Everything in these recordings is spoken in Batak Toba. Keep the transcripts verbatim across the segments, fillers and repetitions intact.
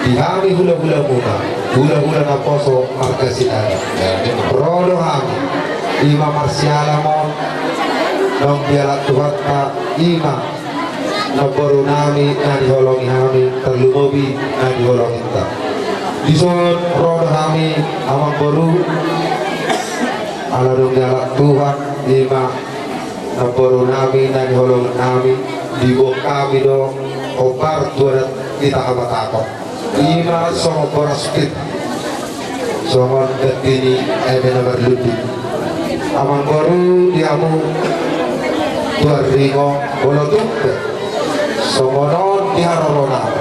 Hami hulahulamuna, hulahula naposo marga Sinaga. Ro do hami, ima marsialam on, naung dialap Tuhanta, ima namborunami na niholongi hami, tarlumobi na niholonginta. Dison ro do hami, amangboru, ala naung dialap Tuhan, ima namborunami na niholonginnami, diboan hami do hombar tu adat di tahabatahon. Ima songon boras pir, songon ganti ni eme na marlundu. Amangboru, di hamu tuan ringot, molo tung pe songon on di harorona,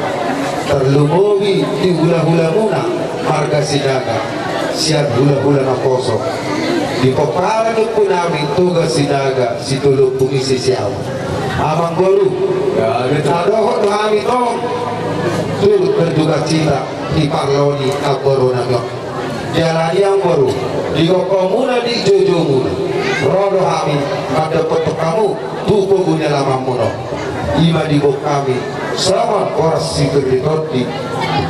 tarlumobi di hulahulamuna marga Sinaga, sian hulahula naposo, di pomparan ni ompunami Toga Sinaga Sitolu Ompu Misi Siamun. Amangboru, na dohot do hami tong turut berdukacita di parlo ni namborunami on. Jala i, amangboru, di gokhonmuna, di joujomuna, ro do hami mandapothon hamu tu pogu ni alamanmuna on. Ima diboan hami songon boras sipir ni tondi,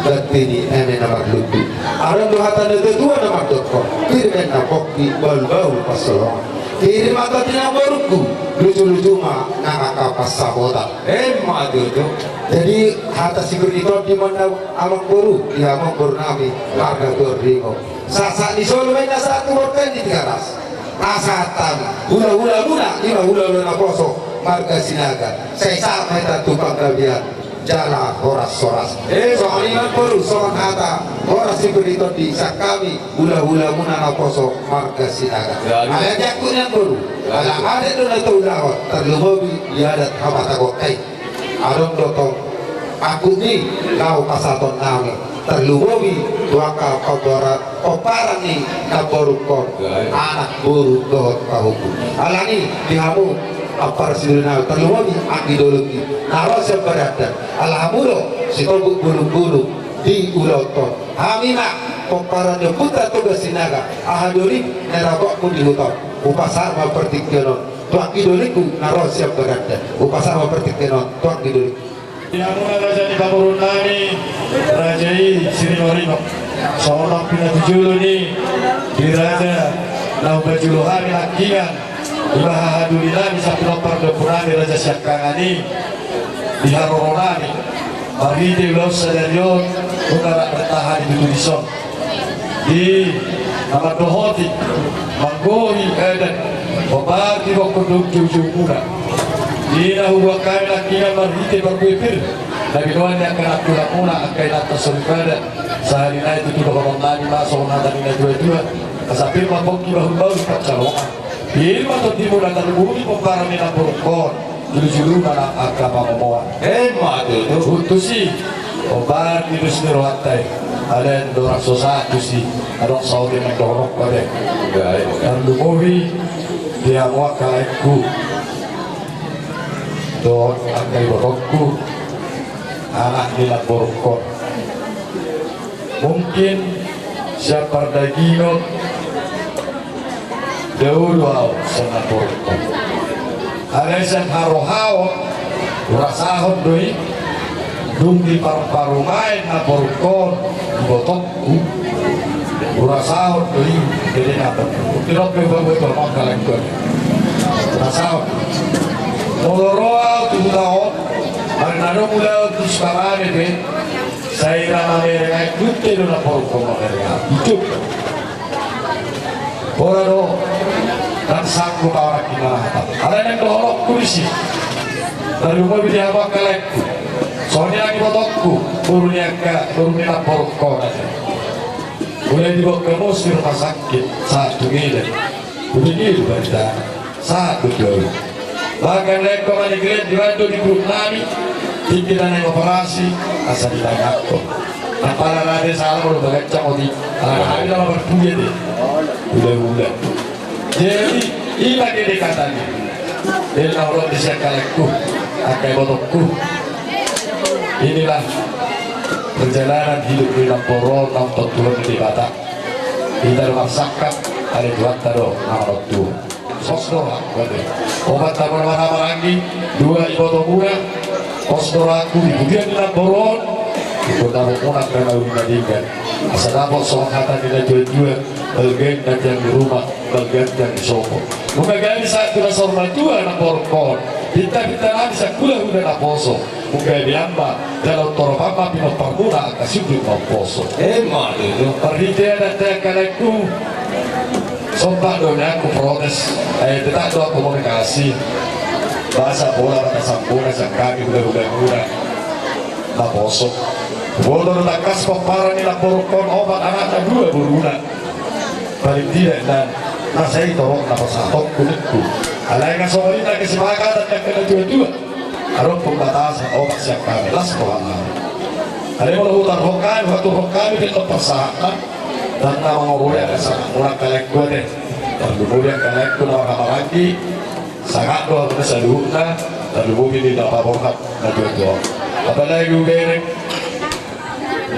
ganti ni eme na marlundu. Adong do hata ni natuatua na mandokhon, pir ma inna pongki, bahulbahul pansolongan. Pir ma tondi, amangborungku, lujuluju ma nang angka pansamotan. Emma tutu. Jadi hata sipir ni tondi ma inna, amangboru, di amangborunami marga Tuan Ringot. Sahat ni solu ma inna sahat tu bontean ni Tigaras. Asa hata hami hulahulamuna, ima hulahula naposo marga Sinaga, sai sahat ma hita tu panggabean jala horashoras. Eh, songon i ma, amangboru, songon hata boras sipir ni tondi sian hami hulahulamuna naposo marga Sinaga. Alai angkup ni, amangboru, ala adat do na taulahon, tarlumobi di adat habatahonta i. Adong do tong angkup ni laho pasahatonnami, tarlumobi tu angka pomparan, pomparan ni namborungkon, anak, boru dohot pahompu. Alani i, di hamu ampara sidoli nami, tarlumobi anggi dolokki na ro sian Barandan, ala hamu do sitombuk bulungbulung di ulaonta on. Hami ma pomparan ni ompunta Toga Sinaga, aha do i na ragokmu di huta on, hupasahat ma partingkian on tu anggi dolokku na ro sian Barandan. Hupasahat ma partingkian on tu anggi dolokku. Di hamuna raja ni pamoruonnami, raja i Siringoringo, songon na pinatujolo ni di raja na humbajolo hami nangkiningan, ima hahadulinami sampulon pardopunami raja siangkangan i, di haroronami marhite ulaon sadari on, nunga rap bertahan i tutu dison. Di na mandohoti, manggohi adat, hombar di gokhon dohot joujoumuna. Di na huboan hami nangkiningan marhite parbue pir na binoan ni angka nantulanmuna, angka inanta soripada. Sahali nai tutu dohononnami ma songon hata ni natuatua: Asa pir ma pongki, bahulbahul pansalongan. Pir ma tondimuna, tarlumobi pomparan ni namborungkon, julujulu ma nang angka pangomoan. Emma tutu. Tusi, hombar di dos ni rohanta i. Alai ndang so sahat tusi, adong saotik na dohononku ate. Tarlumobi di hamu angka laengku dohot angka ibotongku, anak ni namborungkon. Mungkin sian pardagingon dao do au sian namborungkon. Alai sian harohaon, hurasahon do i, dung diparparumaen namborungkon ibotongku, hurasahon do i, jadi namborungkon. Mungkin on pe baboto ma angka laengku. Hurasahon. Molo ro au tu huta on, manang na adong ulaon tu Sukarame pe, sai ra mamereng aek, dunte do namborungkon mamereng aek. Ijuk. Pola do, ndang sanggup au nangkin manahap. Alai naeng dohononku disi, tarlumobi di hamu angka laengku, songon i nang ibotongku, boru ni angka, boru ni namborungkon ate. Mulai diboan hamu di rumah sakit, sahat tu Medan. Hubege do barita, sahat do tu au. Bahkan laengku Amang Neglen, dibaen do di grup nami, tingki na naeng operasi, asa ditangankon. Apala rade salah molo bagancang oti, ala hami na mamparpudi ate. Hulahula. Jadi, ima kedekatan i. Jadi na ulaon disi angka laengku, angka ibotongku. Inilah perjalanan hidup ni namboru on, naung paturhon ni Debata. Hita do marsangkap, alai Tuhanta do na manontuhon. Pos do rohangku ate. Opat hamu na marhahamaranggi, dua ibotomuna. Pos do rohangku di pudian ni namboru on. Kota Bokunang, karena udah dingin. Asa dapot songon hata ni na tua-tua, balga tiang di rumah, balga tiang di sopo. Nunga gabe sahat tu na saur matua namborungkon. Pinta-pinta nami sangkula huda naposo. Nunga gabe amba, jala torop amba pinomparmuna angka sundut mamposo. Emma tutu. Parhite adat te angka laengku. Somba do nian huprotes, eh, tetap do hukomunikasi. Bahasa bola, bahasa bola, sian hami hulahula muna naposo. Huboto do tangkas pomparan ni namborungkon, opat anakna, dua boruna. Paling tidak na, na sai torop na pasahatonku ningku. Alai nga songon i na kesepakatan ni angka na tua-tua. Adong pun batasan opat sian hami, las roha nami. Alai molo hutarhon hami, huaturhon hami pe tong parsahatna. Ndang na mangoroi angka sangap muna angka laengku ate. Tarlumobi angka laengku na marhahamaranggi. Sangap do hamu na saluhutna, tarlumobi di na paborhat na tua-tua. Apalagi hubereng.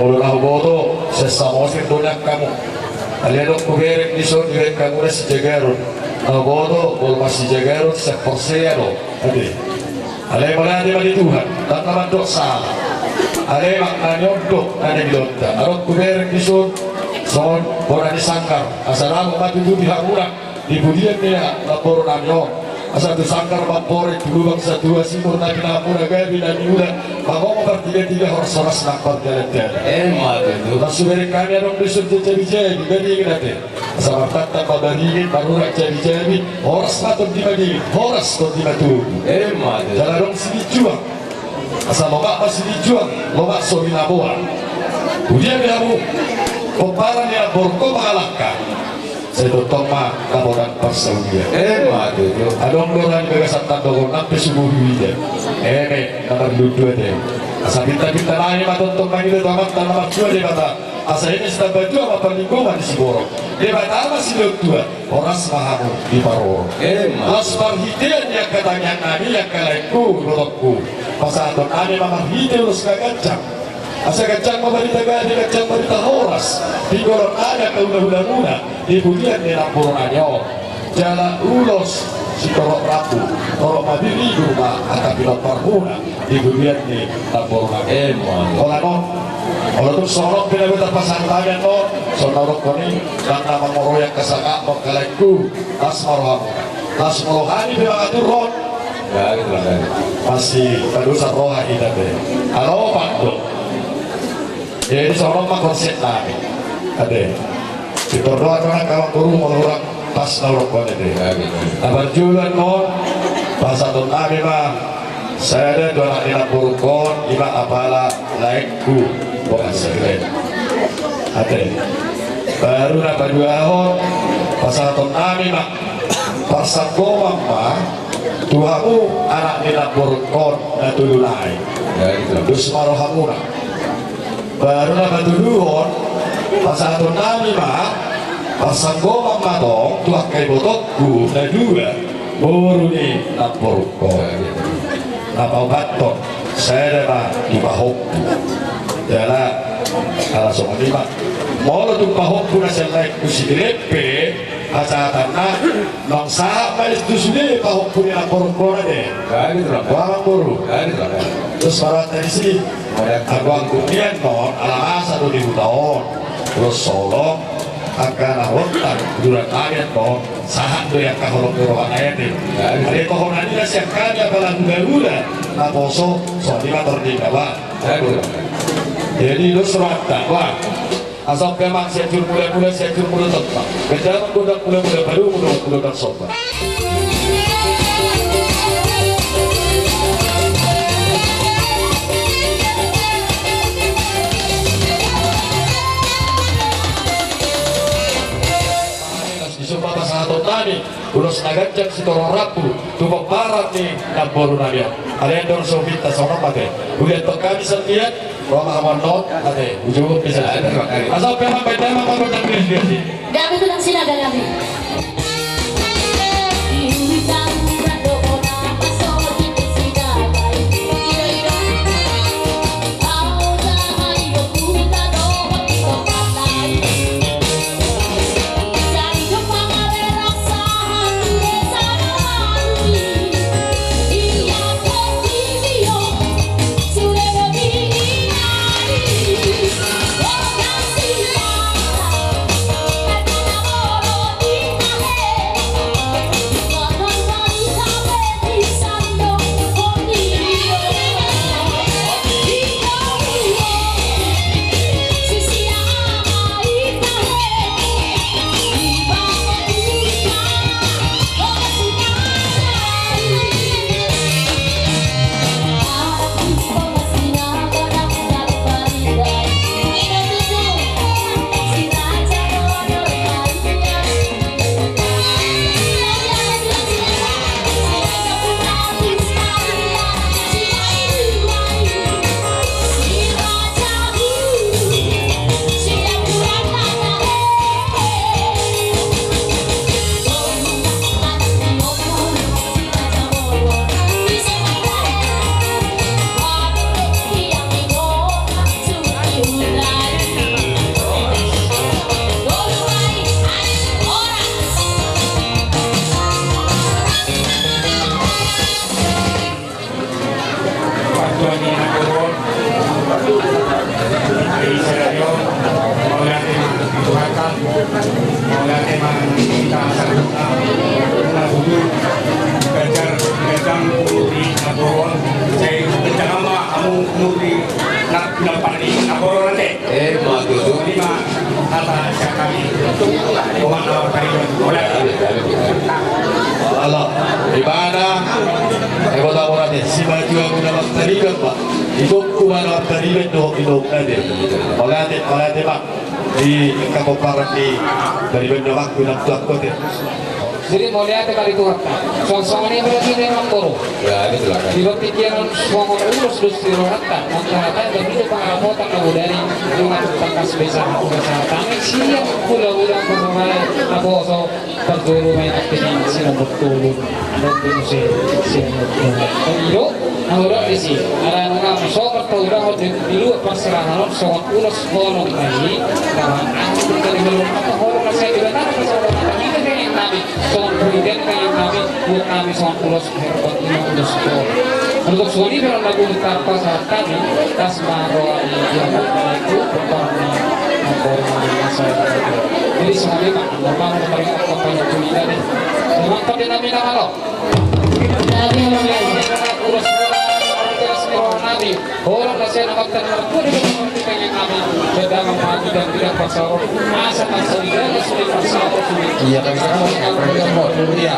Molo na huboto, sian Samosir do nian hamu. Alai adong hubereng dison, dibereng hamu na sijagaron. Na huboto, molo masijagaron, sian Porsea do. Ate. Alai mauliate ma di Tuhan, ndang na mandok sala. Alai maknani on do na nidokta. Adong hubereng dison, songon bona ni sanggar. Asa dapot ma tutu di hamuna. Di pudian ni namboru nami on, asa tu sanggar mamporit, tu lubang satua, simur na pinahan muna gabe na niula, mangomo partiga-tiga, horas-horas nang parjalan-jalan. Emma tutu. Las hubereng hami adong dison jabi-jabi, baringin ate. Asa martantang ma baringin, marurat jabi-jabi, horas ma tondi madingin, horas tondi matogu. Emma tutu. Jala adong silinjuang. Asa lomak ma silinjuang, lomak so binaboan. Pudian di hamu, pomparan ni namborungkon mangalangka. Sai tongtong ma dapotan parsaulian. Emma tutu. Adong do ra di bagasan tandok on, nang pe subu huida. Eme, na marlundu ate. Asa pinta-pinta nami ma tongtong mangido tu Amanta na martua Debata. Asa eme sitambatua ma parlinggoman ni siborok. Debata ma silehon tua, horas ma hamu diparorot. Emma. Las parhitean ni angka tangiang nami, angka laengku, ibotongku. Pasahaton nami ma marhite ulos na ganjang. Asa ganjang ma barita gabe, ganjang barita horas. Di golon nami angka hulahula muna, di pudian ni namboru nami on. Jala ulos sitorop rambu, torop ma birigur ma angka pinomparmuna. Di pudian ni namboru nami. Emma. Holan on, molo tung songon on pe na boi tarpasahat hami annon, songon na hudokkon i, ndang na mangoroi angka sangap muna angka laengku, las ma rohamuna. Las molo hami pe mangaturhon. Ya, gitu lah, ya. Masipadosa roha hita pe. Ala opat do. Jadi songon on ma konsep nami. Ate. Pintor do angka amangboru molo hurang pas na hudokkon i ate. Na parjolo annon, pasahaton nami ma sada tu anak ni namborungkon, ima apala laengku, boan sekret. Ate. Baru na paduahon, pasahaton nami ma parsanggoman ma tu hamu anak ni namborungkon na tolu nai. Dos ma rohamuna. Baru na patoluhon, pasahaton nami ma parsanggoman ma tong tu angka ibotongku na dua, boru ni namborungkon. Na paopathon, sada ma tu pahompu. Jala, ala songon i ma. Molo tu pahompu na sian laengku si Direm pe, pasahatanna, nunga sahat ma i tu sude pahompu ni namborungkon ate. Jadi, Tulang. Boha, Amangboru? Jadi, Tulang. Terus parwata disi. Agung-agung nian non, ala masa do di huta on. Terus solong, angka na huonta, uduran nami annon, sahat do i angka holong ni rohana ate. Jadi. Ate, tohonan i na sian hami apala hulahula, naposo, songon i ma tor di baba. Jadi, Tulang. Jadi, dos rohanta, wah. Asa pe amang Sianjur Mulamula, Sianjur Mula Tompang. Gajah manggoda mulamula, palu mulamula, mulamula somba. Disomba pasahaton nami. Ulos na ganjang sitorop rambu, tu pomparan ni namboru nami on. Alai andor so pinta songon on ma ate. Ulian tong hami salian, ro ma hamu annon, ate, ujung bisa. Asa pe ma baen damang ma gondang diri. Gabe Tulang Sinaga gabe. Tuhan di nagoro on. Di sadari on, mauliate ma di Tuhanta, mauliate ma di hita saluhutna, na tutu ganjang, ganjang umur di nagoro on, sai ganjang ma hamu umur di na-, na-, di nagoro on ate. Eh, ma tutu. Ima hata sian hami. Oman na martariban. Olo. Ala, ibana, eh, kota Borate, simajuamu na martariban, Pak. Idokku ma na martariban dohot idok nami. Mauliate, mauliate, Pak. Di kapomparan ni tariban dohot idok nami. Jadi mauliate ma di Tuhanta. Songon i ma di na mamboru. Ya, ini silakan. Di boti dia non songon ulos dos di rohanta. Nang ternyata dari itu pangarapotan na bodari. Di rumah tangkas besa ulos harta. Siap pula ulang berumah. Apa so? Parjolo ma i nangkin si nomor tolu. Nangkin si, si nomor tolu. Iro, na hudok disi. Ala nunga so partaudahon di, di luat parserahan on songon ulos holong ma i. Kawan, aku tinggal di holong, apa holong na sai di batara, pasaran na tinggal di nami. Songon puridan na nami, buat nami songon ulos. Untuk soli dalam lagu tarpa saat tadi, tas maro di dia itu pertama membawa masa. Jadi soli mah, memang mereka apa yang punya deh. Memang pada nami nama lo. Jadi memang ya, terus terus nami. Orang masih nama terlalu di pengen nami. Sedang maju dan tidak pasal. Masa masih tidak sulit pasal. Iya kan sekarang. Iya.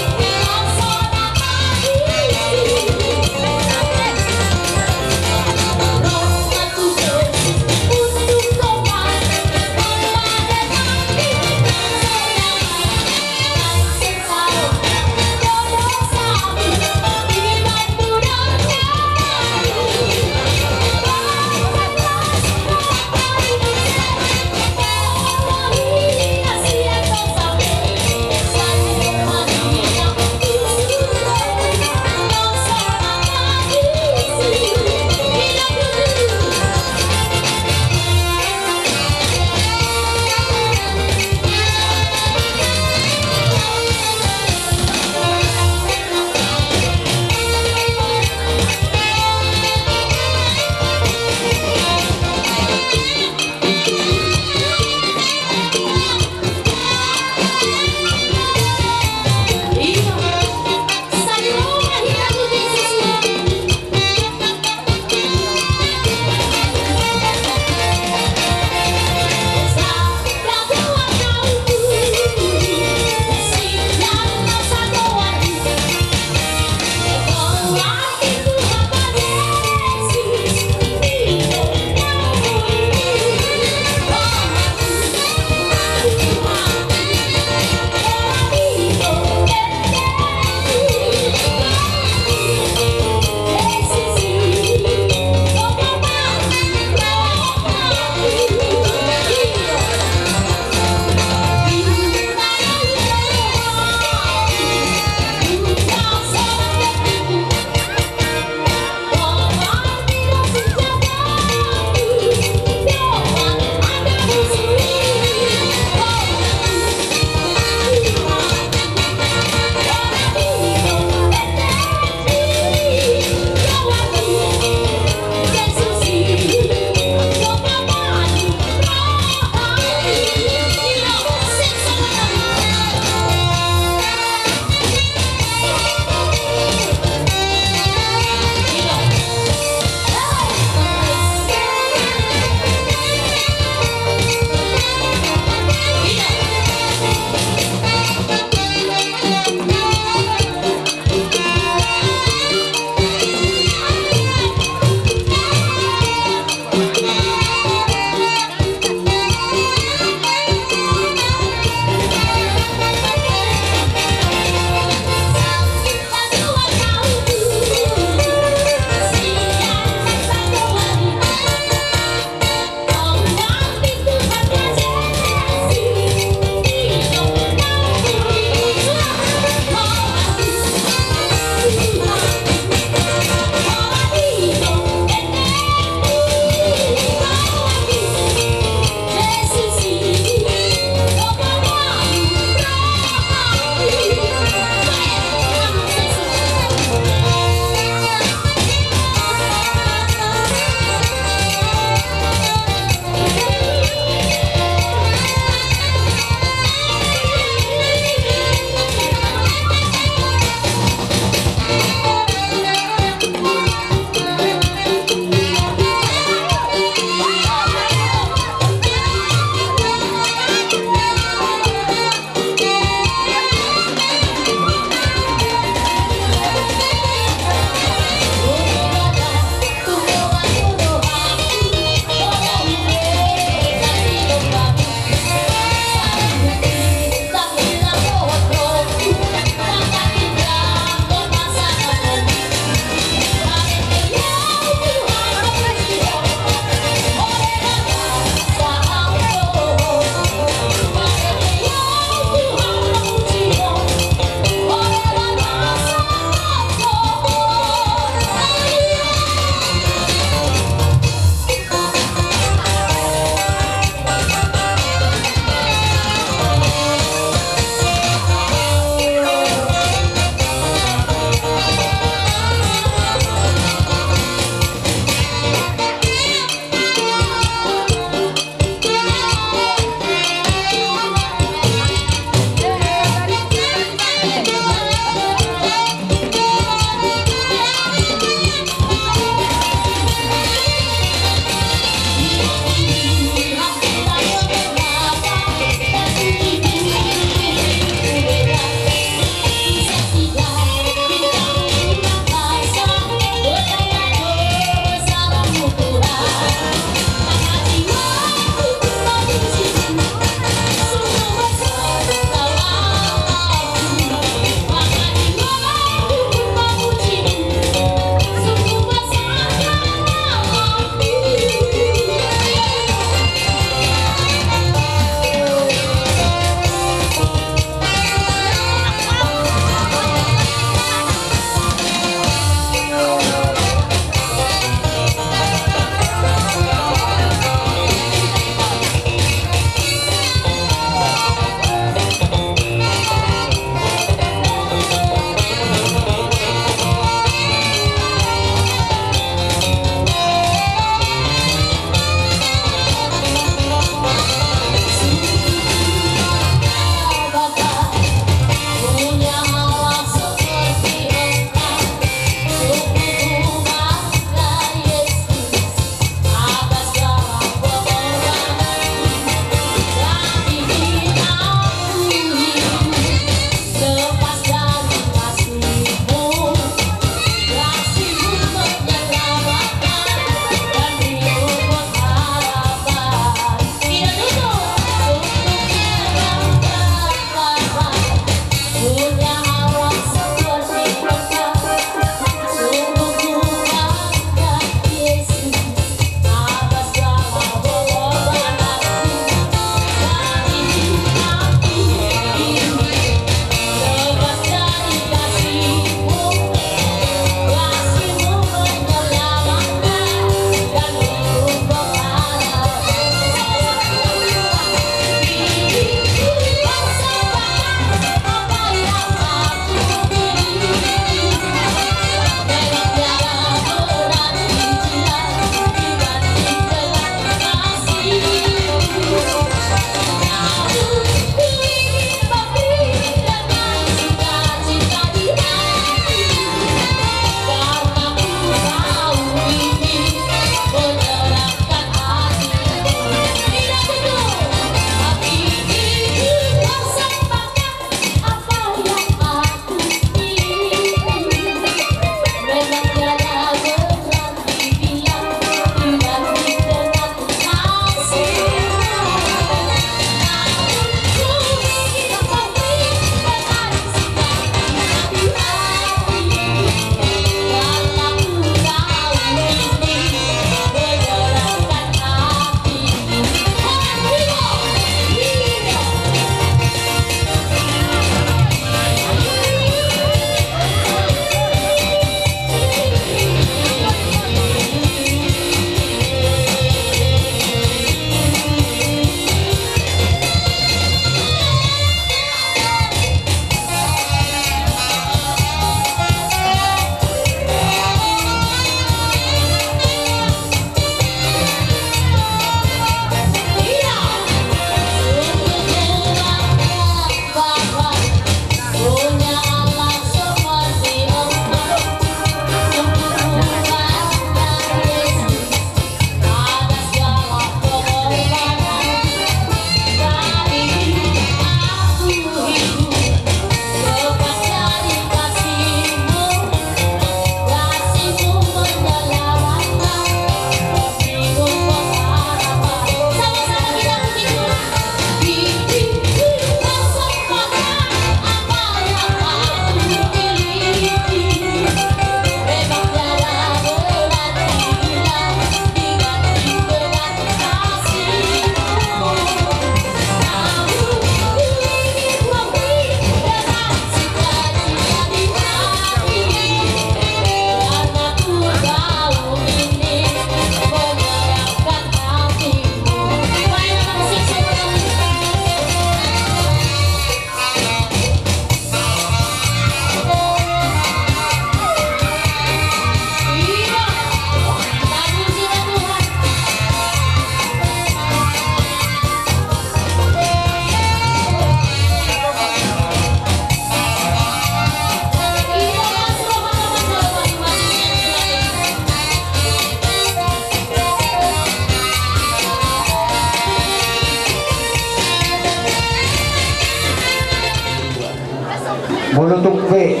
Molo tung pe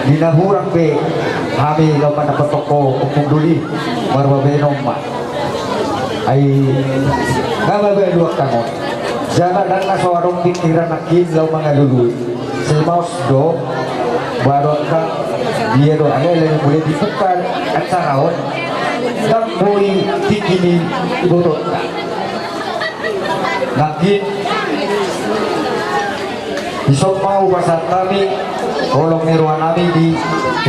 di na hurang pe hami laho mandapothon ho, Ompung Doli, marbabenon ma. Ai nga mabalu angka on. Jala ndang na so adong pikiran nangkin laho mangalului. Sai maos do baru angka dia do, alai laho mulai dibuka acara on, ndang boi tingki ni ibotonta. Nangkin dison ma hupasahat hami holong ni roha nami di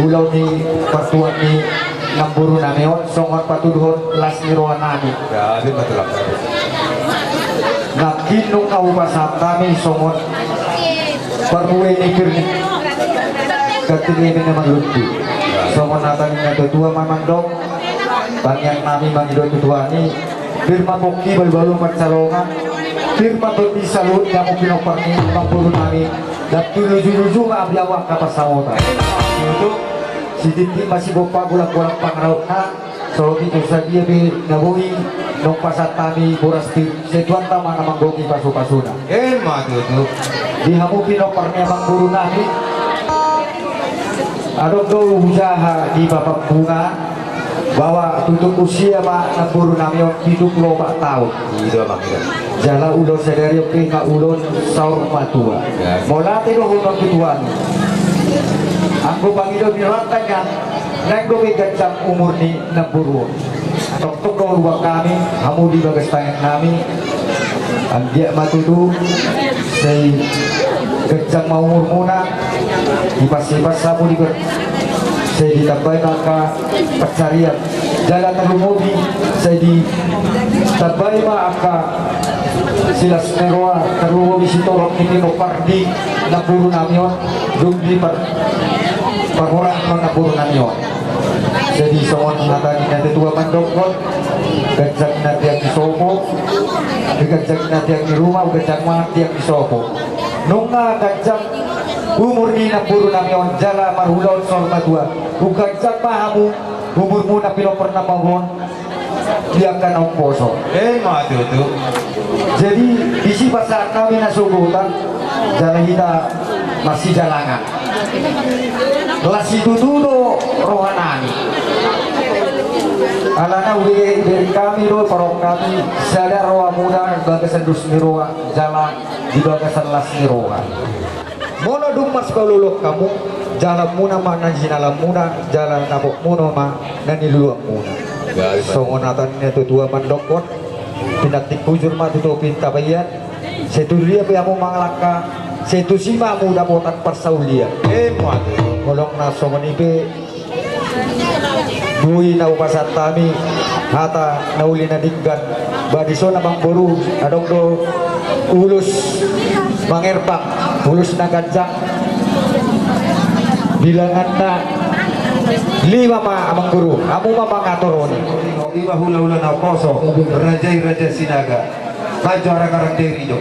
ulaon ni partuaon ni namboru nami on songon patuduhon las ni roha nami. Ya, di patuduhon. Nangkin nunga hupasahat hami songon parbue ni pir ni ganti ni eme na marlundu. Songon hata ni na tuatua ma mandok, tangiang nami mangido tu Tuhan i, pir ma pongki, balubalu ma pansalongan, pir ma tondi saluhut hamu pinompar ni amangboru nami, dang tu luju-luju ma abiawa angka pansamotan. Sititi ma sigompa, golanggolang pangarahutna, so hita sadia pe na boi naung pasahat hami boras pir, sai Tuhanta ma na manggohi pasupasuna. Emma tutu. Di hamu pinompar ni amangboru nami, adong do hujaha di papan bunga, bahwa tutup usia ma namboru nami on pitu pulu opat taon. Ido, Amang, ido. Jala ulaon sadari on pe nga ulaon saur matua. Ya. Mauliate do hamu tu Tuhan i. Anggo pangidoan ni rohanta, naeng dope ganjang umur ni namboru on. Tongtong do huroha hami, hamu di bagas tangiang nami, anggiat ma tutu sai ganjang ma umurmuna, dipasu-pasu hamu di ber-, sai ditambai ma angka pansarian, jala tarlumobi sai ditambai ma angka silas ni roha, tarlumobi sitorop ni pinompar ni namboru nami on, dung di par-, parhorasan namboru nami on. Jadi songon hata ni na tuatua mandok on, ganjang na tiang ni sopo, ganjang na tiang ni ruma, ganjang ma tiang ni sopo. Nunga ganjang umur ni namboru nami on jala marulaon saur matua, ganjang ma hamu umurmuna pinompar na maol on di angka na umposo. Emma tutu. Jadi disi pasahat nami na sogot, jala hita marsijalangan. Las situtu do roha nami. Alana umbege, umbege hami do, parrohahon nami, sada roha muna bagasan dos ni roha, jala di bagasan las ni roha. Molo dung marsipaolooloan hamu, jalanmuna ma na jinalaanmuna, jala napotmuna ma na niluluanmuna. Ya, betul. Songon hata ni na tuatua mandok on, pinantik hujur ma tu topi ni tapian, sai tu dia pe hamu mangalangka, sai tusi ma hamu dapotan parsaulian. Emma tutu. Holong na songon i pe, boi na hupasahat hami hata na uli na denggan. Ba dison, amangboru, adong do ulos mangerbang, ulos na ganjang. Bilanganna lima ma, amangboru, hamu ma mangator on i. Ima hulahula na poso, raja i Raja Sinaga. Panjo arang-arang deri jo.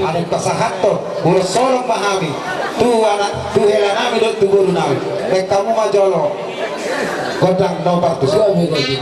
Alai pasahathon ulos holong ma hami tu anak, tu hela nami dohot tu boru nami. Baen hamu ma jolo gondang nomor tujuh.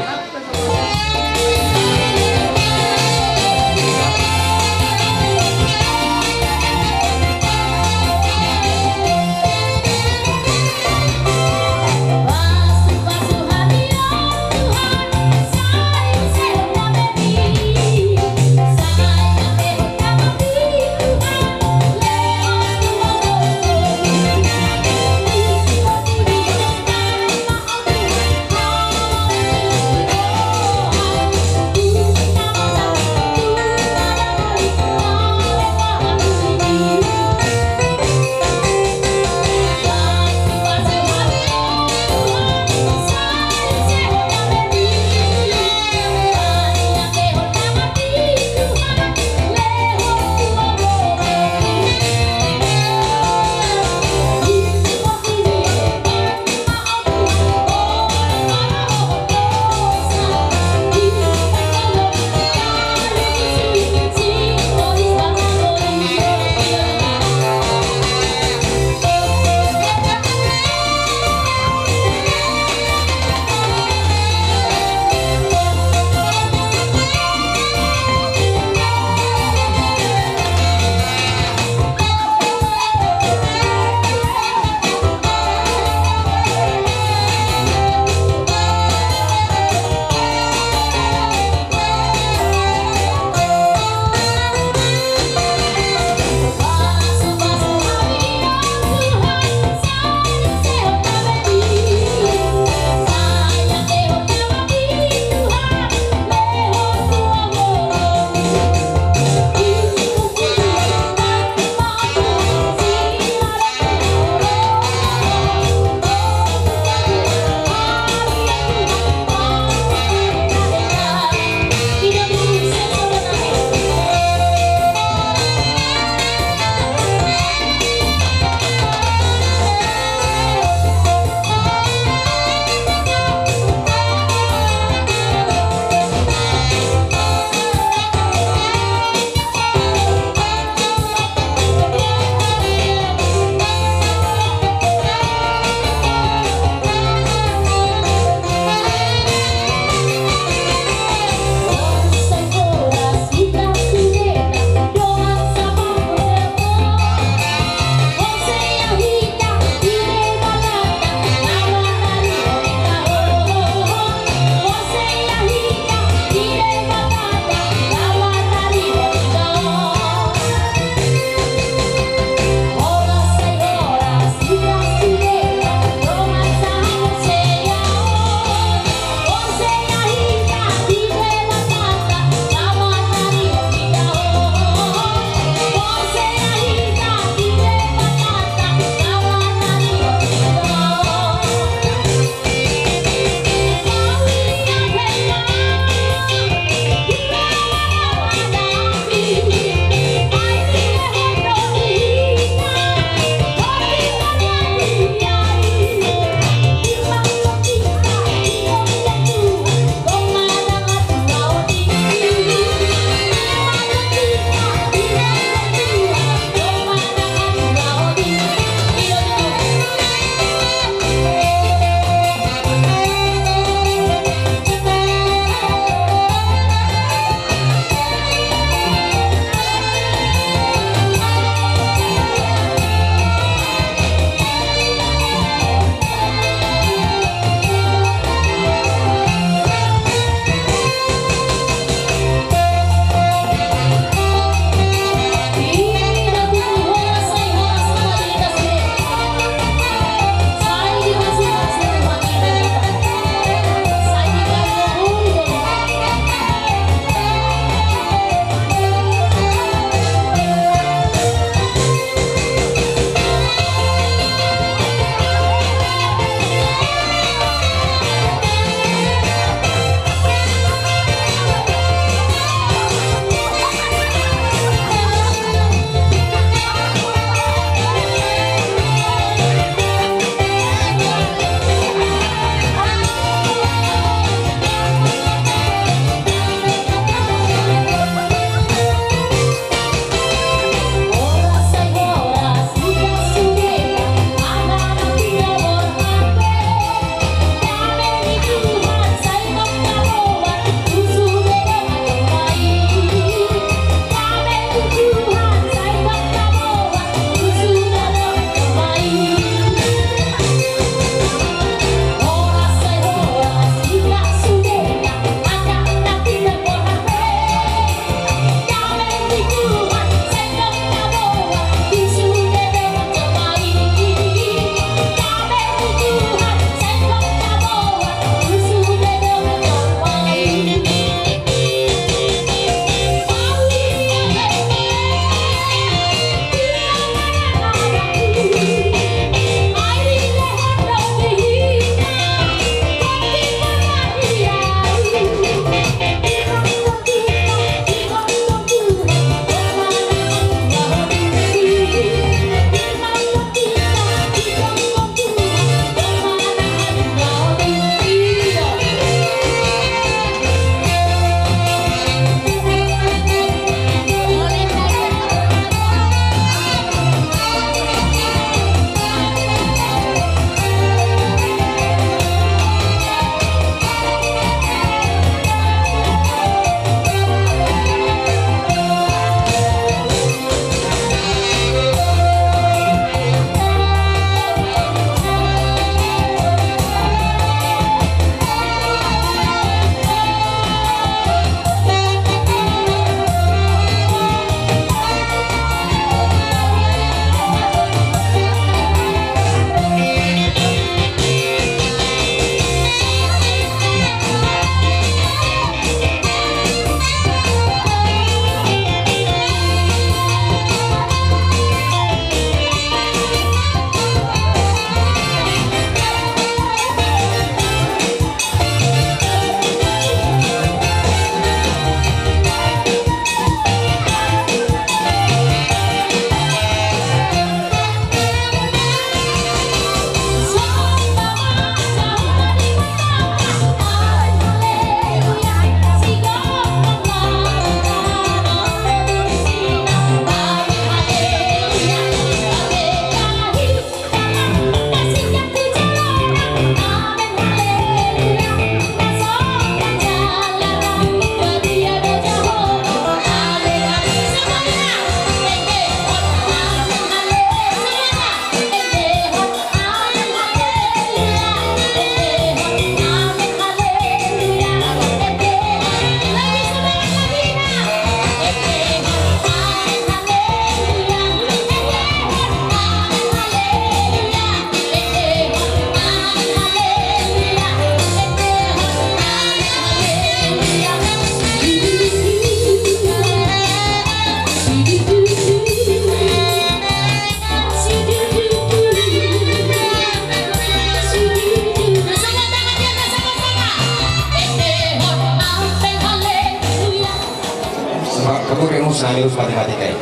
Nami rus matematika i.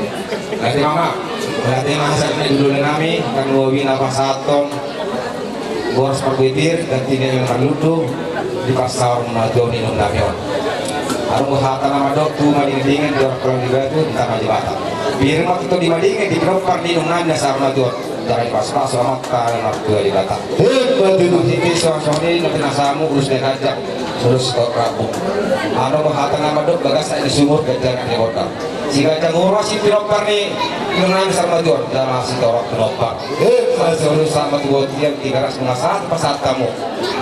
Berarti mama, berarti masa ini dulu nami kan mau bina pasaton boras parbutir dan tidak yang perlu tu di pasar maju ni nami on. Arung hata nama dok tu madingin dingin di orang pulang di batu di tanah di bata. Biar waktu di madingin di perompar ni nami dasar maju. Jarai pas-pas selamat kali martua di bata. Hebat itu. Masih pisau soni nanti nasamu urus dia gajah. Terus kau rabu. Ano bahata nama dok bagas di sumur gajah di kota. Si gajah ngurus si pinopar ni dengan sama tuan dan masih torok pinopar. Hebat. Terus sama tuan dia tiga ras mengasah pasal tamu.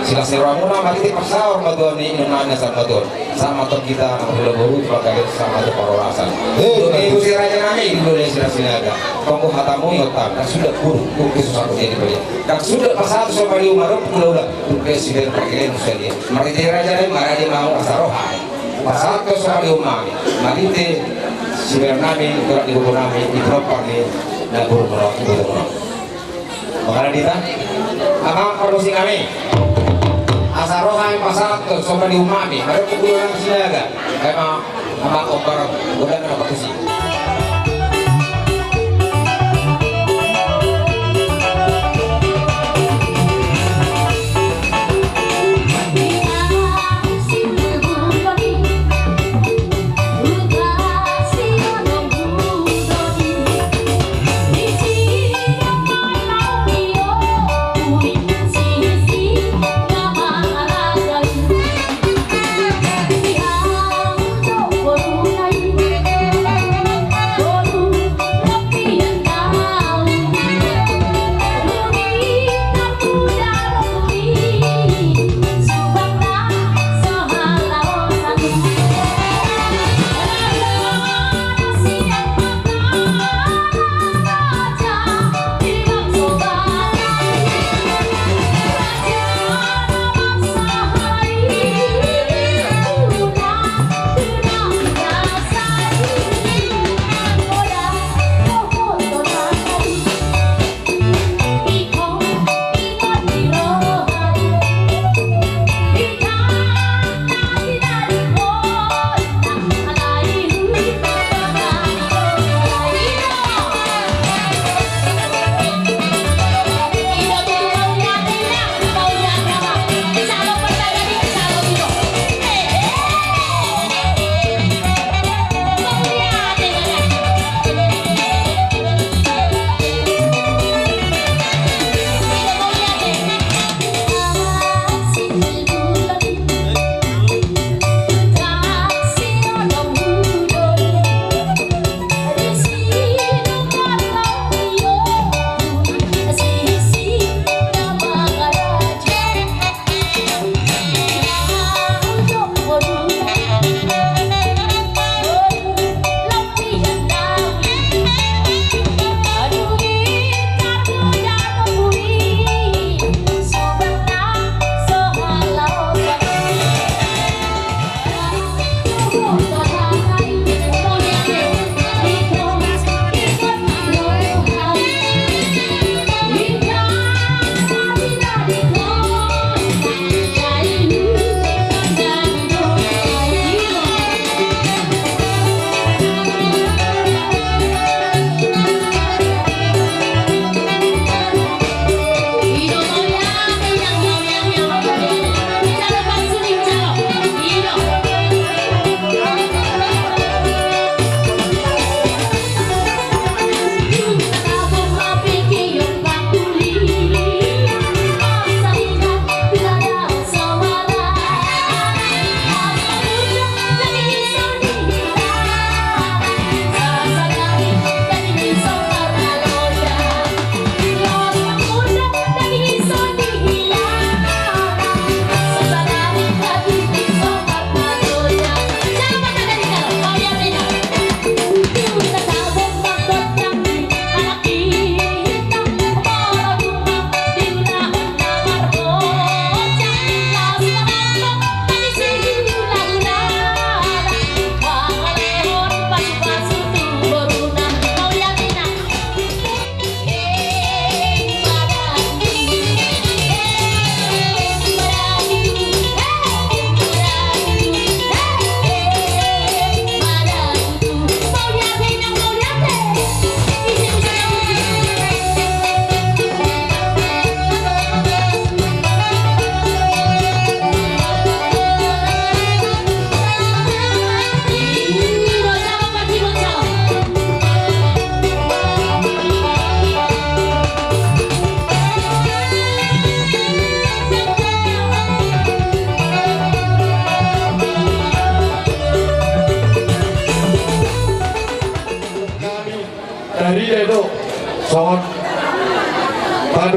Sila sewa muna mati pasal matuan ni inungan sama tuan. Sama tu kita anak muda baru sebagai sama tu parolasan. Eh, dua ribu si raja nami dulu dari Sila Sinaga. Tonggo hatamu yotam, tak sudah guru, mungkin susah kau jadi beli. Tak sudah pasal tu sopa di umar, pulau dah, mungkin sudah pakai lem sudah dia. Mari dia raja ni, mari dia mau asal rohai. Pasal tu sopa di umar, mari dia si nami, gerak di buku nami, di proper ni, dan guru menolak, guru menolak. Mangala dita, amang parmusi nami. Asa roha i pasahat tu sopa di umami, mari pukul orang siaga. Ema amang ompar godang na pakusi.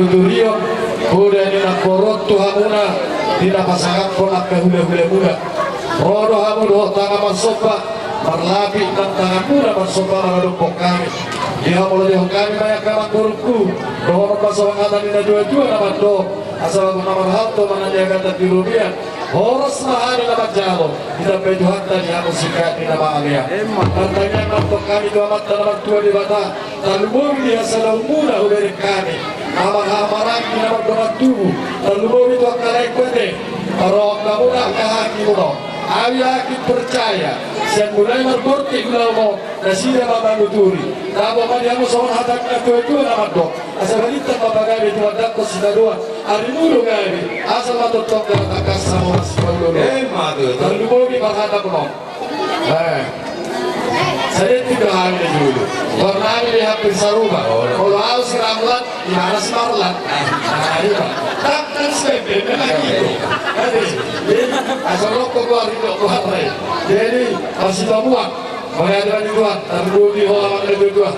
Turion, poda ni namboru on tu hamuna, di na pasahathon angka hulahulamuna. Ro do hamu dohot tangan marsomba, marlapik nang tanganmuna marsomba maradophon hami. Di hamuna dohot hami ma i angka amangborungku, dohonon ma songon hata ni natuatua na mandok, asa bagot na marhalto manang di hagatan di robean, horas ma hami na manjalo, ditambai Tuhanta di hamu singkat ni na mangalean. Martangiang ma antong hami tu Amanta na martua Debata, tarlumobi di hasadaonmuna hubereng hami, na marhahamaranggi na mardongan tubu, tarlumobi tu angka laengku ate, parrohahon hamuna angka hakimuna on. Hami yakin percaya, sian mulai marbortik ulaon on, nasida ma manuturi. Tabo ma di hamu songon hata ni natuatua na mandok, asa balintang ma pagabe tumandangkon sitadoan, ari mulu gabe, asal ma tongtong dalan tangkas, samoras sipaulolo. Emma tutu. Tarlumobi parhata muna on. Eh. Sadia tu hami na jolo. Warnami be hampir sarupa. Olo. Olo, au si Ramlan, imana si Marlan. Ah, ima. Tangkas be, be, be, lagi. Jadi, jadi, asal rokok keluar, rokok keluar, eh. Jadi, masih bamuan. Mauliate ma di Tuhan, tarlumobi ho amang na tuatua.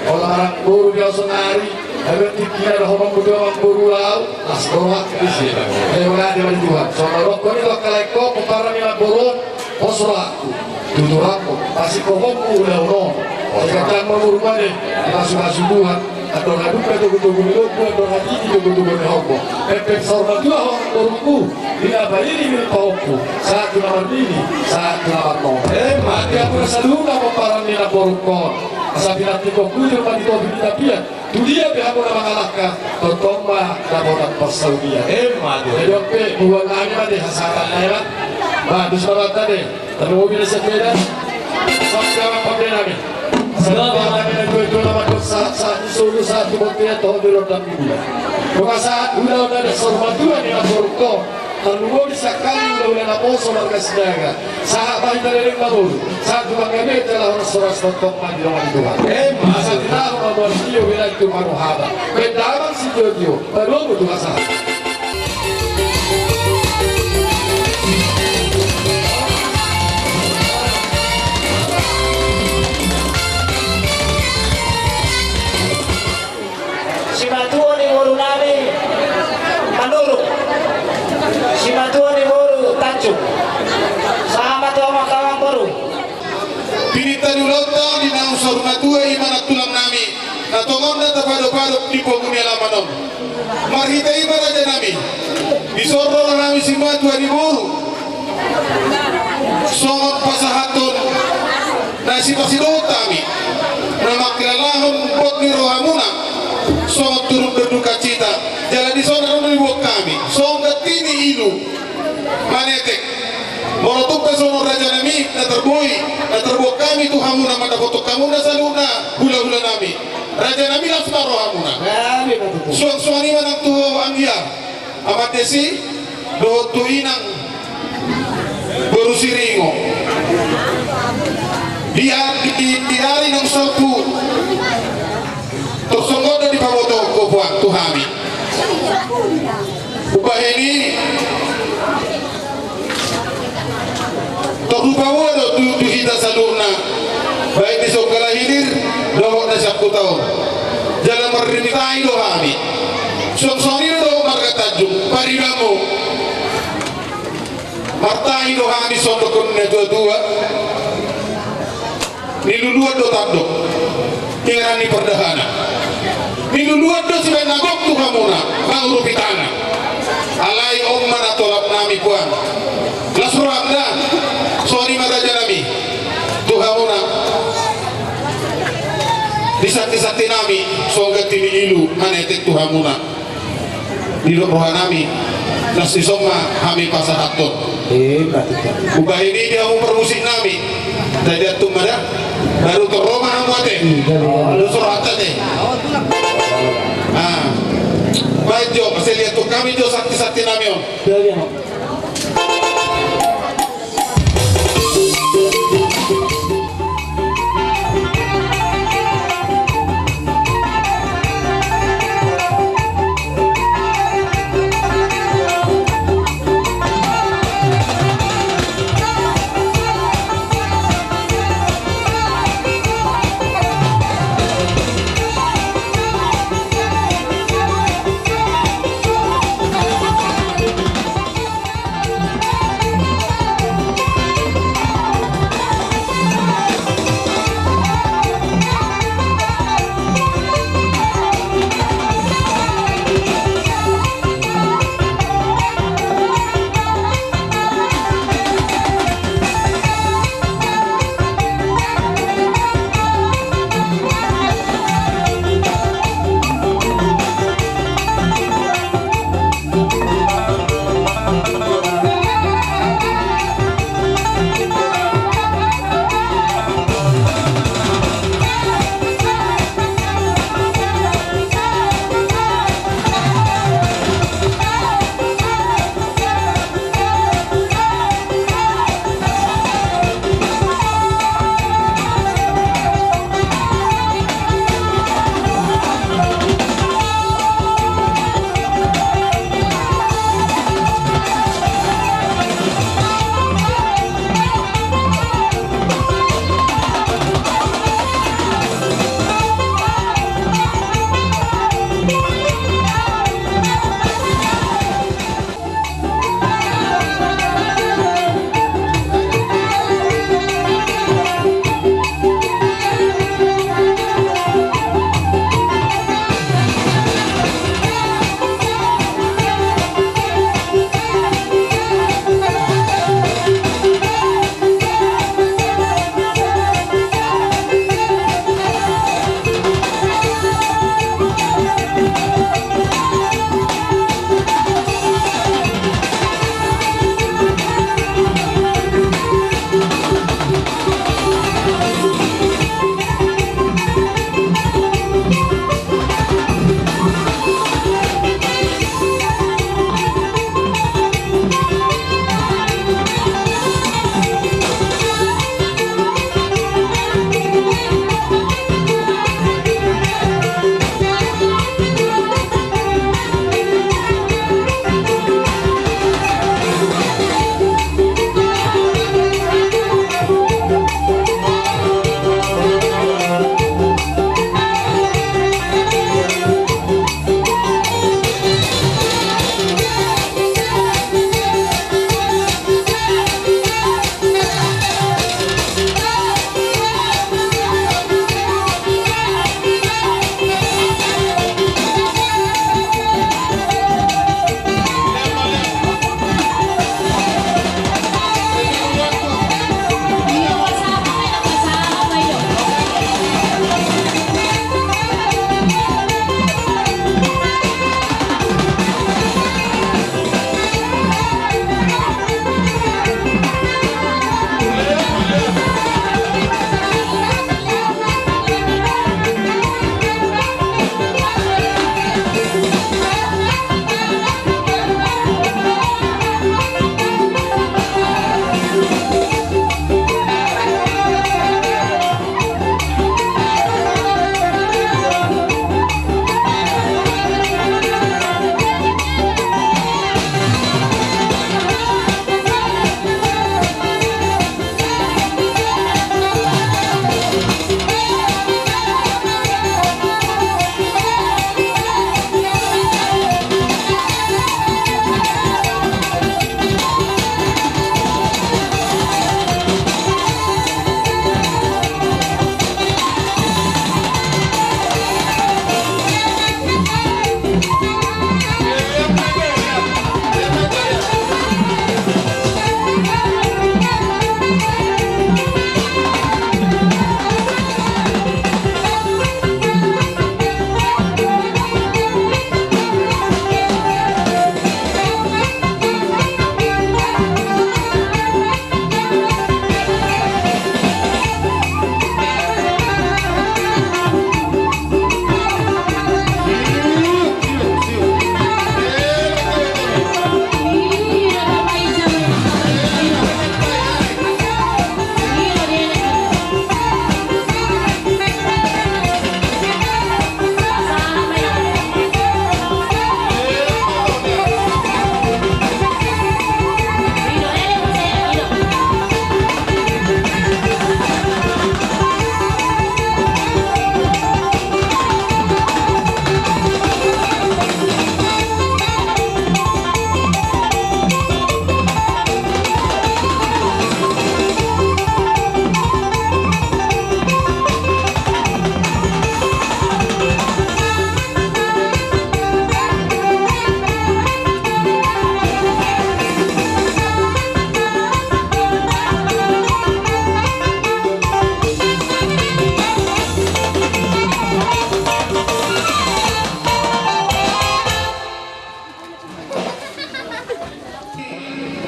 Olo, amangboru, di au saonari, abe tingki na dohonon muna tu amangboru au, las dohot disi. Eh, mauliate ma di Tuhan. Songon na dohonon ni angka laengku, pomparan ni namboru on, pos rohangku, tutu rambu, pasingkophonku ulaon on. Sai ganjang ma umurmu ate, dipasupasu Tuhan. Andor hadumpang togutogu ni lombu, andor hatiti togutogu ni horbo. Pempek saur matua ho amangborungku, di na paili milik pahompu, sahat tu na marnini, sahat tu na marnono. Emma tutu. Di hamu saluhutna pomparan ni namborungkon, asa pinantikhon hujur ma di topi ni tapian, tu dia pe hamu na mangalangka, tongtong ma dapotan parsaulian. Emma tutu. Jadi on pe, buat nami ma di hasahatan na i ma. Ba, dus ma banta de. Tarlumobi na sian Medan. Sahat ma pande nami. Sahat ma pande nami na tuatua na mandok sahat, sahat ni solu, sahat tu bontean, toho di rondang ni bulan. Nunga sahat ulaon na saur matua ni namborungkon. Tarlumobi sahali hulahula naposo marga Sinaga. Sahat ma hita leleng na boru. Sahat tu panggabean jala horas-horas tongtong ma di dongan ni Tuhan. Emma tutu. Asa tinahu ma mual tio belain tu panuhatan. Baen damang sitiotio. Padomu tu hasahat. Simatua ni boru nami Manurung. Simatua ni boru Tanjung. Sahat ma tu hamu angka amangboru. Pinangido ni ulaonta di naung saur matua i ma nang tulang nami, na tongon na tapadopadop di pogu ni alaman on. Marhite i ma raja nami, dison ro roha nami simatua ni boru, songon pasahathon na sipasidohot hami, na mangkilalahon bot ni rohamuna, songon turut berdukacita, jala dison ro diboan hami, songon ganti ni ilu, manetek. Molo tung pe songon raja nami, na tarboi, na tarboan hami tu hamuna mandapothon hamuna saluhutna hulahula nami. Raja nami, las ma rohamuna. Nami ma tutu. Suang songon i ma nang tu ho anggia, Amande Si, dohot tu inang boru Siringo. Di, di, di ari naung salpu, tor songon on do dipaboto ho puang tu hami. Umbahen i, tor rupa ua do tu, tu hita saluhutna, baik di Songgala Hilir dohot na sian huta on. Jala marnini tahi do hami. Suang songon i do marga Tanjung, paribanmu. Martahi do hami songon dohonon ni natuatua. Niluluan do tandok, inganan ni pardahana. Niluluan do sibaen na gok tu hamuna, mangurupi tangan. Alai on ma na tolap nami puang. Las roham da, songon i ma raja nami, tu hamuna. Di santisanti nami, songon ganti ni ilu, manetek tu hamuna. Didok roha nami, las dison ma hami pasahathon. Eh, baik. Umbahen i di hamu parmusik nami. Tadi antum ada, baru tor ro ma hamu ate. Iya, iya. Dos rohanta ate. Ah. Baik jo, asa lihat tu hami jo santisanti nami on. Iya, iya.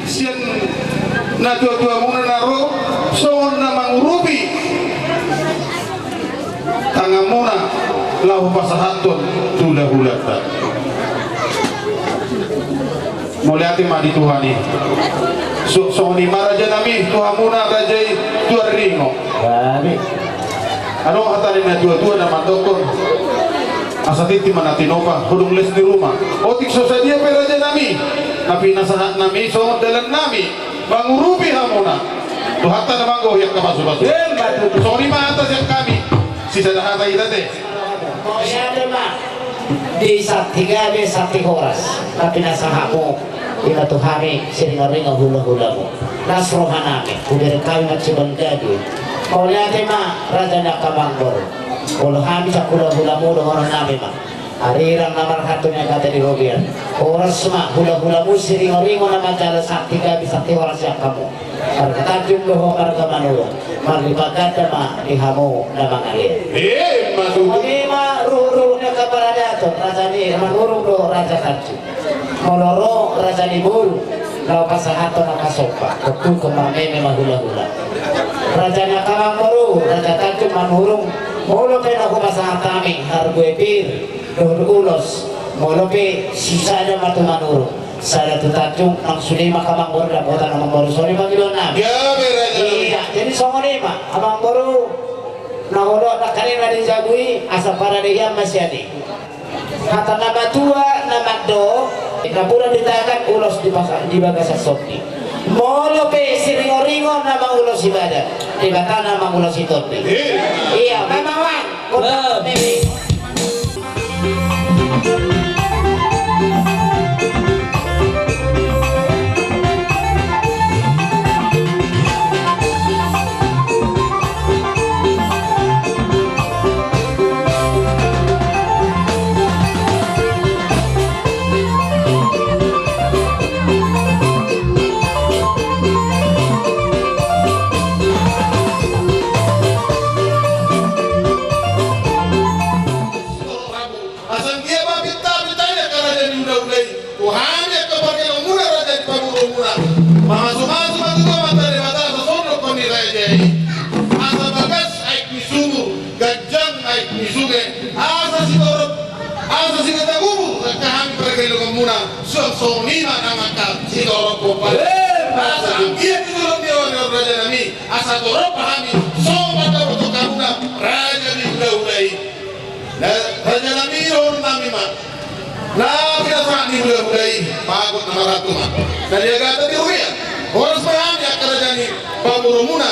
Sian natuatuamuna na ro songon na mangurupi tanganmuna laho pasahathon tu hulahulanta. Mauliate ma di Tuhan i. So, songon i ma rajanami tu hamuna raja i Tuan Ringo. Adong hata ni natuatua na mandokkon, asa tintin ma na tinopa, hudung les ni ruma. Otik so sadia pe rajanami, na pinasahatnami songon dalannami mangurupi hamuna. Tuhanta na manggohi angka pasupasu. Songon i ma hata sian hami. Sisada hata hita te. Mauliate ma di santi gabe santi horas na pinasahatmu. Ima tu hami siringoringo hulahulamu. Las rohanami, hubereng hami ma siban gabe. Mauliate ma raja ni angka amangboru. Olo hami sian hulahulamu dohononnami ma. Arirang na marhata ni angka tadi robian. Horas ma hulahulamu siringoringo na manjalo santi gabe santi horas sian hamu. Marga Tanjung dohot marga Manurung, marlipat ganda ma di hamu na mangalean. Ima tutu. Songon i ma ruhutruhut ni angka paradaton, raja ni Manurung dohot raja Tanjung. Molo ro raja ni boru, laho pasahathon angka somba, tontu marmeme ma hulahula. Raja ni angka amangboru, raja Tanjung Manurung, molo pe na hupasahat hami, harbue pir, dohot ulos, molo pe sisada ma tu Manurung, sada tu Tanjung, nang sude ma angka amangboru dapotan amangboru, songon i pangidoannami. Gabe raja. Ia, jadi songon i ma amangboru, na hudok nangkaning na di jabu i, asa parade hian ma sian i. Hata na matua na mandok, napuran di tangan, ulos di bagasan tondi. Molo pe siringoringo na mangulosi badan, Debata na mangulosi tondi. Ia, mamawan. Asa anggiat ma pintapinta i angka raja ni hulahula i. Tu hami angka pargelongmuna raja ni pamoruonmuna. Mamasumasu ma tu Amanta Debata asa songon dohonon ni raja i. Asa bagas aek ni sumur, ganjang aek ni sunge. Asa sitorop, asa sigata gubur angka hami pargelongmuna. Suang songon i ma nang angka sitorop pomparan. Asa anggiat tu joloan ni ari on rajanami, asa torop hami songon pandapotan hamuna raja ni hulahula i. Na rajanami, dohononnami ma. Na pinasahat ni hulahula i, bagot na maratu ma. Na niagatan ni robean. Horas ma hami angka raja ni pamoruonmuna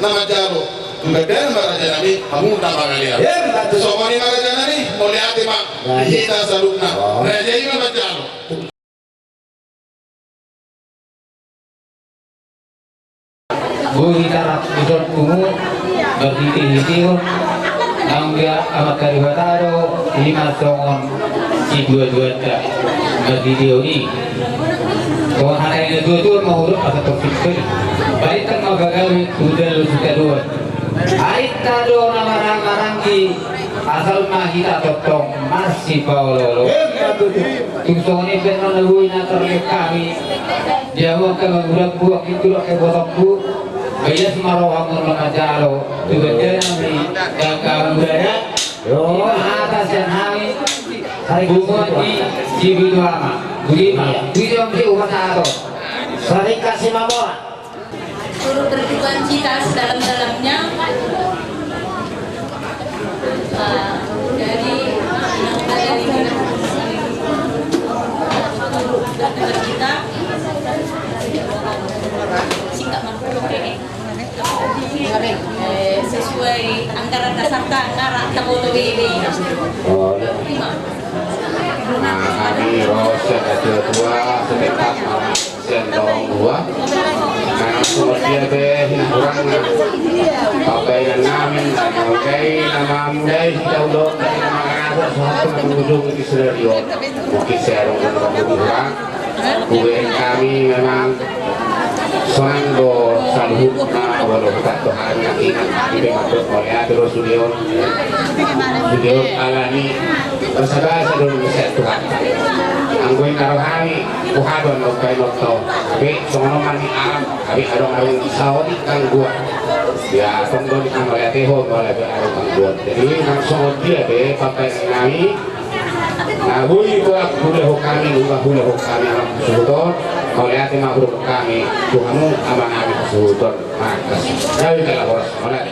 na manjalo. Tu gandaran ma rajanami, hamu na mangalean. Songon i ma rajanami, mauliate ma. Di hita saluhutna. Raja i ma manjalo. Boi tarap dison pungu, marhitehite on, naung dia Amanta Debata do, i ma songon siduaduanta, marhite on i. Songon hata ni natuatua ma hudok asa tong simpel. Balintang ma pagabe, tu jolo sitadoan. Arinta do na marhahamaranggi, asal ma hita tongtong marsipaoloolo. Tung songon i pe annon na boi na tarlehon hami. Di hamu angka amangboru, angka inang, angka ibotongku. Baias ma rohamu na manjalo tu gandaranami, angka amangboru. Ima hata sian hami. Punguan di Sibitu Ama. Budi ma. Budi ma, budi upasahathon. Saring kasih mamora. Turut berduka cita sedalam-dalamnya. Ah, jadi, kita singkat, Bang. Oke. Eh, sesuai anggaran dasar, anggaran taboto B B. Oh, iya. Lima. Nah, kami ro sian natuatua, setempat, Sian Taong Dua. Nang songon dia pe hinahurangan na pambahenannami, na mamudai, na mamudai hita ulaon, na mangarahon suhat tu na mangujungi di sadari on. Mungkin sai adong na mamudai hurang. Hubereng hami memang sonang do saluhutna, molo hupasahat hami nangkiningan, hami pe mandok mauliate do sude on. Sude on alani Basabasa do na sian Tuhan. Anggo inna rohani, huhadon do painotto. Tapi songon on ma ni alam, tapi adong adong saotik gangguan. Ya, tong do ni mauliate ho, molo adong gangguan. Jadi nang songon dia be, papainami, na boi tu ahu hulahon hami, nunga hulahon hami anak suhuton. Mauliate ma hulahon hami tu hamu amanami suhuton. Maka, jadi kalau boros, mana?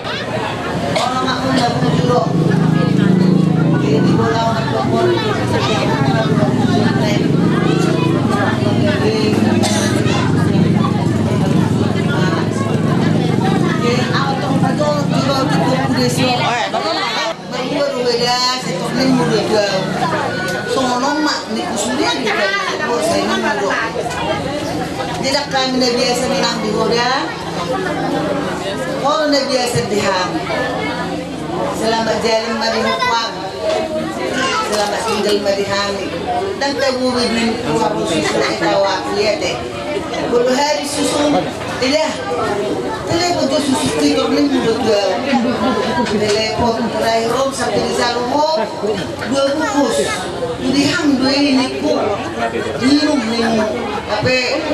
Marhua do ho da, sai tornimmu do tu ahu. Songon on ma ningku sude di balik, sai ningku do. Ndang hami na biasa menang di ho da. Ho na biasa di hami. Selamat jalan ma di ho puang. Selamat tinggal ma di hami. Ndang tabo be di ho, harus susu etawa, iya te. Bolo hari susu, iya. Telepon jo susu, tidur ni muda dua. Telepon terakhir rom sampai di Salomo, dua bungkus. Jadi ham dua ini ku minum, minum. Tapi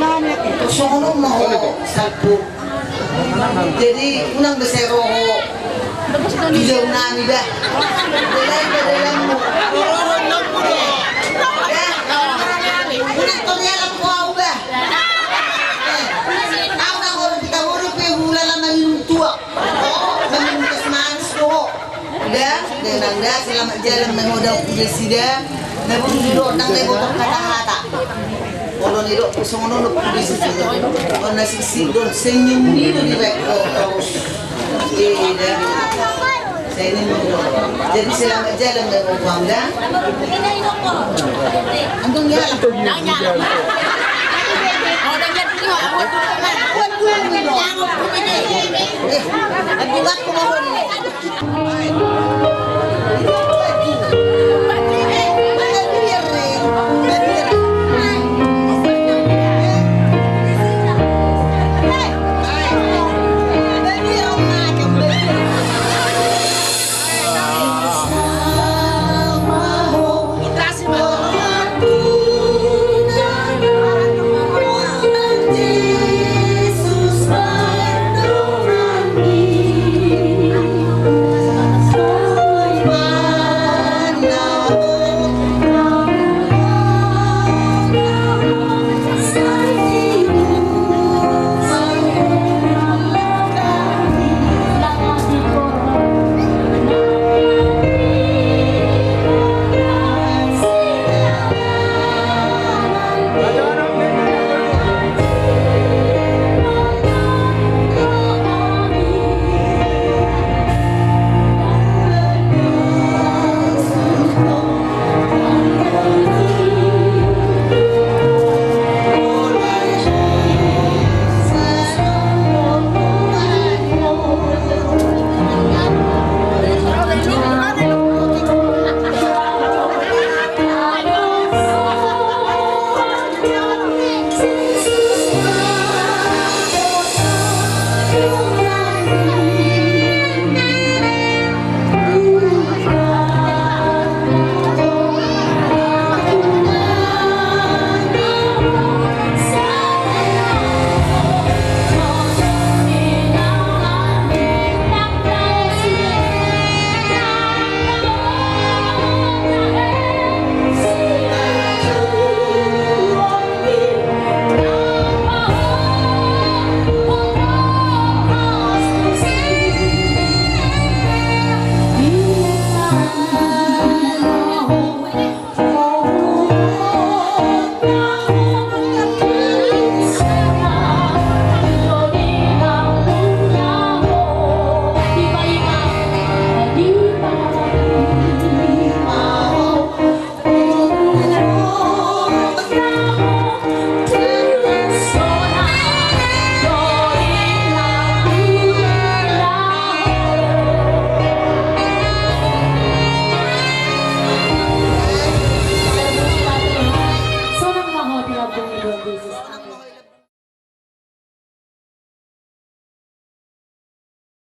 songon on ma ho, satu. Jadi unang be sai ro ho. Di jauh nami bah. Belai be dalanmu. Ya. Unang tori alam ho au bah. Eh, au na ngoro kita ngoro pe hulala manginum tuak. Manginum teh manis ho. Da, da nang da, selamat jalan ma ho da, udah sida. Na bulu di do, nang da botok kata-kata. Olo ni do, songon on do, udah sida. Olo na sisi do, senyum ni do di back terus. Iya, da. Senyum ni do. Jadi selamat jalan ma ho puang da. Antung ya.